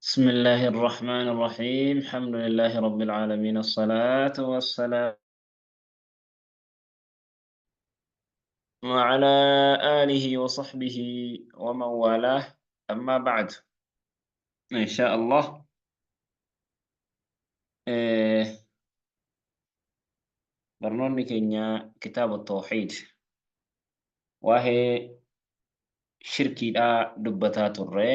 بسم الله الرحمن الرحيم الحمد لله رب العالمين الصلاة والسلام وعلى آله وصحبه ومن والاه أما بعد إن شاء الله إيه برنامج كينيا كتاب التوحيد وهي shirkiidhaa dubbataa turre.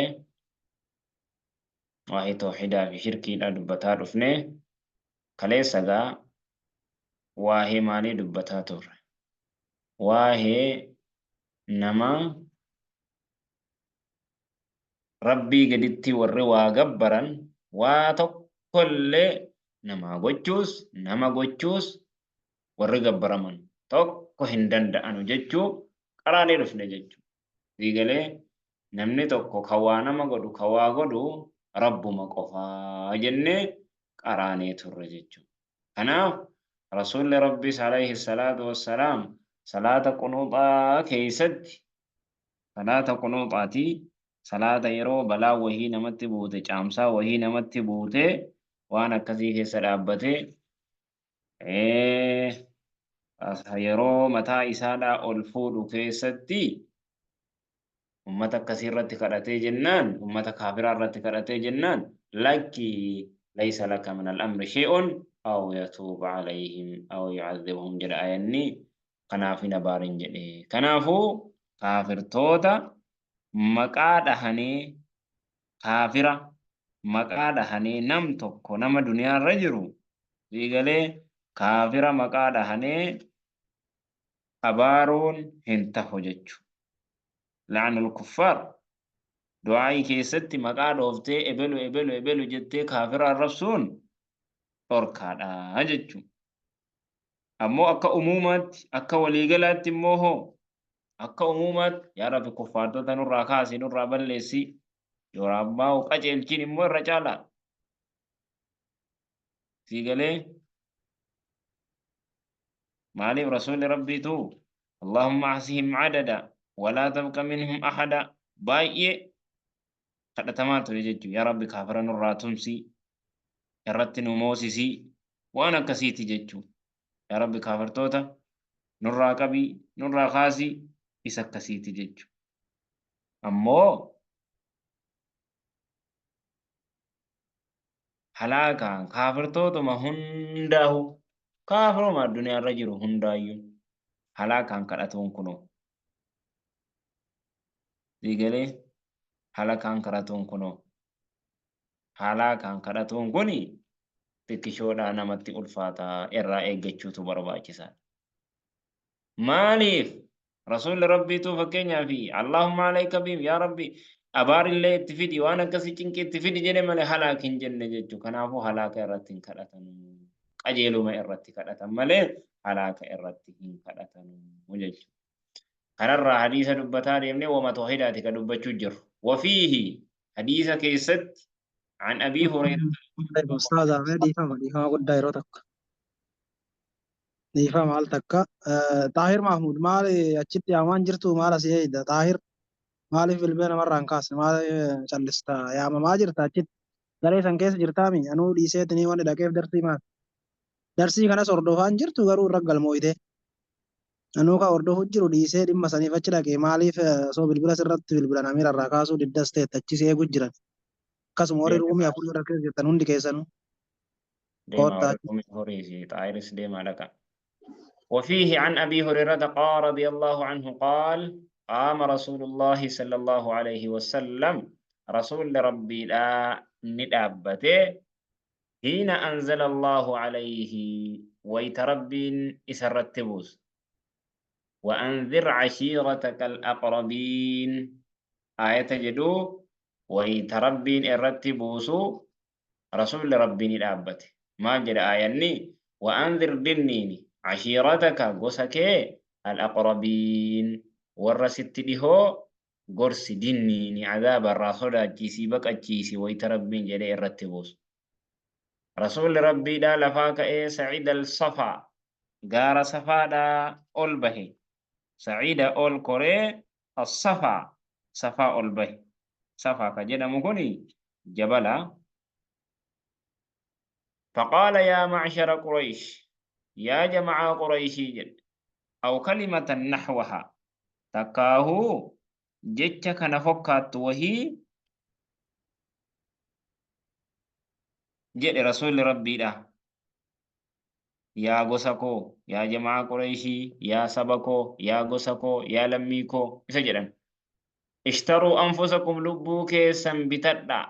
Waa'ee tawhiidaa fi shirkiidhaa dubbataa dhufne. Kaleessa gaa waa'ee maalii dubbataa turre? Waa'ee nama Rabbii gaditti warri waa gabbaran waa tokkollee namaa gochuus nama gochuus warri gabbaraman tokko hin danda'anu jechuu qaraanee dhufne jechuu. Sii galee namni tokko ka waa nama godhu ka waa godhu Rabbuma qofaa jennee qaraanee turre jechuudha. Kanaaf Rasuulli Rabbiis alayhi salaatu wassalaam salaata qunuuxaa keessatti salaata qunuuxaati salaata yeroo balaa wahii namatti buute caamsaa wahii namatti buute waan akkasii keessa dhaabbatee yeroo mataa isaadhaa ol fuudhu keessatti ummata akkasii irratti kadhatee jennaan ummata kaafiraa irratti kadhatee jennaan lakki laysa laka min al-amri shay'un aw yatuuba alayhim aw yu'adhibuhum jedha ayanni kanaaf hin abaarin jedhe. Kanaafuu kaafirtoota maqaa dhahanii kaafira maqaa dhahanii nam tokko nama duniyaa irra jiru siigalee kaafira maqaa dhahanii abaaruun hin tahu jechu. La'anul kuffaar du'aa'ii keessatti maqaa dhooftee ebelu ebelu ebelu jettee kaafira arrabsuun dhorkaadha jechu. Ammoo akka umuumaatti akka waliigalaatti immoo hoo akka umuumaatti yaa Rabbi kuffaartota nurraa kaasi nurraa balleessi yoo Rabbaa'u qajeelchiin immoo irra caalaa. Sii galee maaliif rasuulli Rabbiitu Allahumma ahsihim adada walaa tabqa minhum ahada baay'ee kadhatamaa ture jechuudha. Yaa Rabbi kaafira nurraa tumsi irratti nu moosisi waan akkasiiti jechuudha. Yaa Rabbi kaafirtoota nurraa qabii nurraa kaasii isa akkasiiti jechuudha. Ammoo halaakaan kaafirtootuma hundaahu kaafiruma addunyaa irra jiru hundaayyuu halaakaan kadhatuun kunoo sii galee halakaan kadhatuun kunoo halaakaan kadhatuun kuni xiqqishoodhaa namatti ulfaata irraa eeggachuutu barbaachisaadha. Maaliif Rasuulli Rabbiituu fakkeenyaaf Allahumma alayka bihim yaa Rabbi abaarillee itti fidi waan akkasii cinqii itti fidi jedhe malee halaak hin jenne jechuudha. Kanaafuu halaaka irratti hin kadhatanu. Qajeeluma irratti kadhatan malee halaaka irratti hin kadhatanu jechuudha. Kanarraa hadiisa dubbataa deemnee wama tawhidaati ka dubbachuu jirru. Wafiihi hadiisa keessatti an Abii Hurayrata Ustaaza mee dhiifama dhiifama guddaa yeroo tokko. Dhiifama al takka. Xaahir Mahmud maali achitti yaamaan jirtu maal asii eeyda Xaahir maaliif bilbila namarraa hin kaasne maal callista yaamamaa jirta achitti garee san keessa jirtaami anuu dhiiseetinii wanni dhaqeef darsii maal darsii kanas hordofaa hin jirtu garuu irra galmooyte anuu ka hordofu jiru dhiisee dhimma saniif achi dhaqe maaliif osoo bilbila sirratti bilbilan amiira irraa kaasuu diddas teetta achi si eegu jiran akkasuma warri ruumii afurii warra keessa jirtan hundi keessanuu Deemaa koottaa warri ruumii afurii fi xaayiris deemaa dhaqa. وفيه عن أبي هريرة قال رضي الله عنه قال قام رسول الله صلى الله عليه وسلم رسول ربي لا ندابته حين أنزل الله عليه ويتربين إسرتبوس وأنذر عشيرتك الأقربين آية جدو ويتربين إرتبوسو Rasuulli Rabbii ni dhaabbate. Maal jedha aayanni? Wa'anzir dinniini ashiirataka gosa kee al-aqrabiin warra sitti dhihoo gorsi dinniini azaaba irraa sodaachisii baqachiisi wayta Rabbiin jedhee irratti buusu. Rasuulli Rabbiidhaa lafaa ka'ee sa'ida al-safaa gaara safaadhaa ol bahe. Sa'ida ol koree as-safaa safaa ol bahe. Safaa ka jedhamu kuni Jabala. Faqaala yaa macshara Quraysh, yaa jama'aa Qurayshii jedhe. Aw kalimatan naxwaha, takkaahuu jecha kana fokkaattu wahii jedhe Rasuulli Rabbiidha. Yaa gosa koo, yaa jama'aa Qurayshii, yaa saba koo, yaa gosa koo, yaa lammii koo isa jedhan. Ishtaruu anfusakum, lubbuu keessan bitadhaa.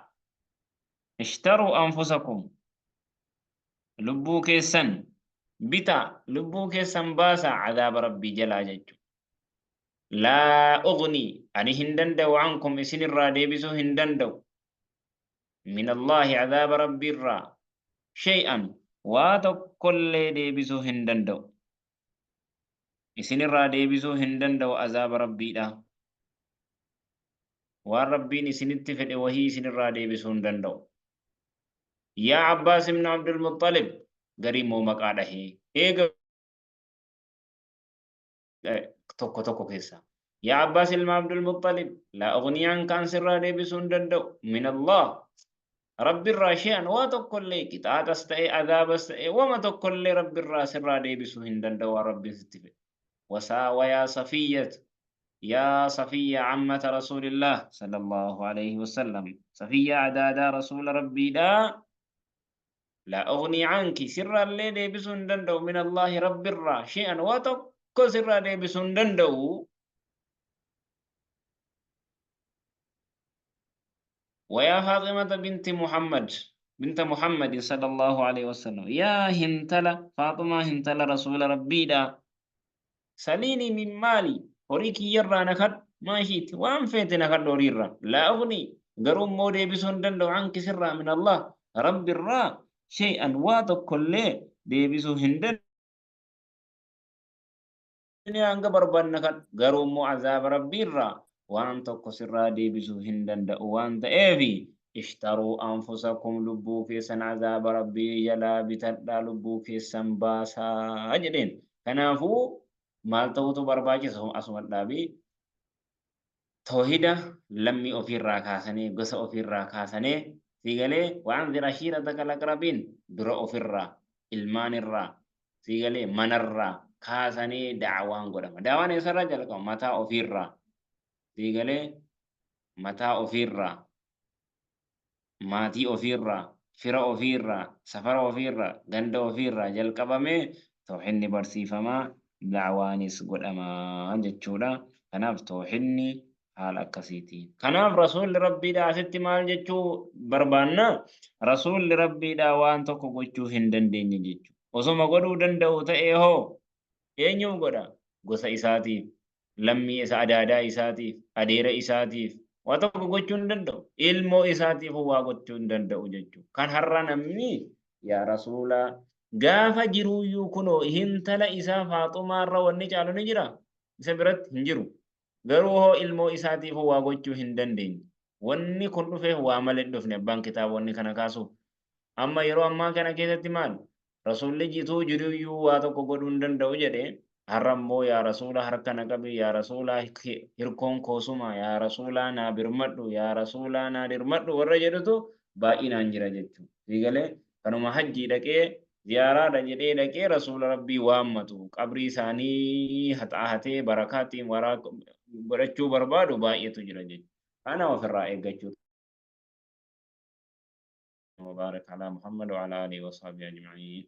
Ishtaruu anfusakum, lubbuu keessan bitaa, lubbuu keessan baasaa cadaaba Rabbii jalaa jechuudha. Laa ugnii, ani hin danda'u, ankum, isinirraa deebisuu hin danda'u, min Allaahi, cadaaba Rabbiirraa, shay'an, waa tokkollee deebisuu hin danda'u. Isinirraa deebisuu hin danda'u azaaba Rabbiidha. Waan Rabbiin isinitti fedhe wahii isinirraa deebisuu hin danda'u. Yaa Abbaas ibn Abdul Muttalib, garii immoo maqaa dhahee eega tokko tokko keessa. Yaa Abbaas ilma Abdul Muttalib, laa ugnii anka, an sirraa deebisuu hin danda'u, min Allah, Rabbirraa, shay'an, waa tokkollee, qixaaxas ta'e azaabas ta'e wama tokkollee Rabbirraa sirraa deebisuu hin danda'u waan Rabbiin sitti fedhe. Wasaa wayaa Safiyyat, yaa Safiyya ammata Rasuulillah sallallahu alayhi wasallam, Safiyya adaadaa Rasuula Rabbiidhaa, laa ugnii anki, sirraallee deebisuu hin danda'u, min Allaahi, Rabbirraa, shay'an, waa tokko sirraa deebisuu hin danda'u. ويا فاطمة بنت محمد، بنت محمد صلى الله عليه وسلم، يا هنتلا فاطمة هنتلا رسول ربي دا، سليني من مالي، horii kiyyarraa na kadhu، ما شئت، waan feete na kadhu horiirraa. لا أغني، garuu immoo deebisuu hin danda'u، عنك، sirraa، من الله، Rabbirraa، شيئا، waa tokkollee deebisuu hin danda'u. Hanga barbaanna kadhu, garuu immoo azaaba Rabbiirraa waan tokko sirraa deebisuu hin danda'u waan ta'eef, اشتروا أنفسكم، lubbuu keessan azaaba Rabbii jalaa bitadhaa, lubbuu keessan baasaa jedheen. Kanaafuu maal ta'utu barbaachisa? Asuma dhaabii toohida lammii ofiirraa kaasanii, gosa ofiirraa kaasanii, siigalee, وأنذر عشيرتك الأقربين, dura ofirraa, ilmaanirraa, siigalee, manarraa kaasanii da'awaan godhama. Da'awaan eessarraa jalqaba? Mataa ofiirraa, siigalee, mataa ofiirraa, maatii ofiirraa, fira ofiirraa, safara ofiirraa, ganda ofiirraa jalqabamee toohidni barsiifamaa, da'awaanis godhamaa jechuudha. Kanaaf toohidni haala akkasiitiin. Kanaaf Rasuulli Rabbiidha asitti maal jechuu barbaanna? Rasuulli Rabbiidha waan tokko gochuu hin dandeenye jechuudha. Osoma godhuu danda'u ta'ee hoo eenyuuf godha? Gosa isaatiif, lammii isa adaadaa isaatiif, adeera isaatiif waa tokko gochuu hin danda'u. Ilmoo isaatiif waa gochuu hin danda'u jechuudha. Kan har'a namni yaa Rasuula gaafa jiruuyyuu kunoo hintala isaa Faaxumaarra wanni caalu ni jira? Isa biratti hin jiru. Garuu hoo ilmoo isaatiif waa gochuu hin dandeenye. Wanni kun dhufeef waa malee hin dhufne abbaan kitaaba wanni kana kaasuuf. Amma yeroo ammaa kana keessatti maal? Rasuulli jituu jiruyyuu waa tokko godhuu hin danda'u jedhe. Har'a immoo yaa Rasuula harka na qabi, yaa Rasuula hirkoon koosuma, yaa Rasuulaa naa birmadhu, yaa Rasuulaa naa dirmadhu warra jedhutu baay'inaan jira jechuudha. Siigalee, kanuma hajjii dhaqee ziyaaraadha jedhee dhaqee Rasuula Rabbii waammatu, qabrii isaanii haxaahatee barakaatiin waraa godhachuu barbaadu baay'eetu jira jechuudha. Kana ofirraa eeggachuu. وبارك على محمد وعلى آله وصحبه أجمعين.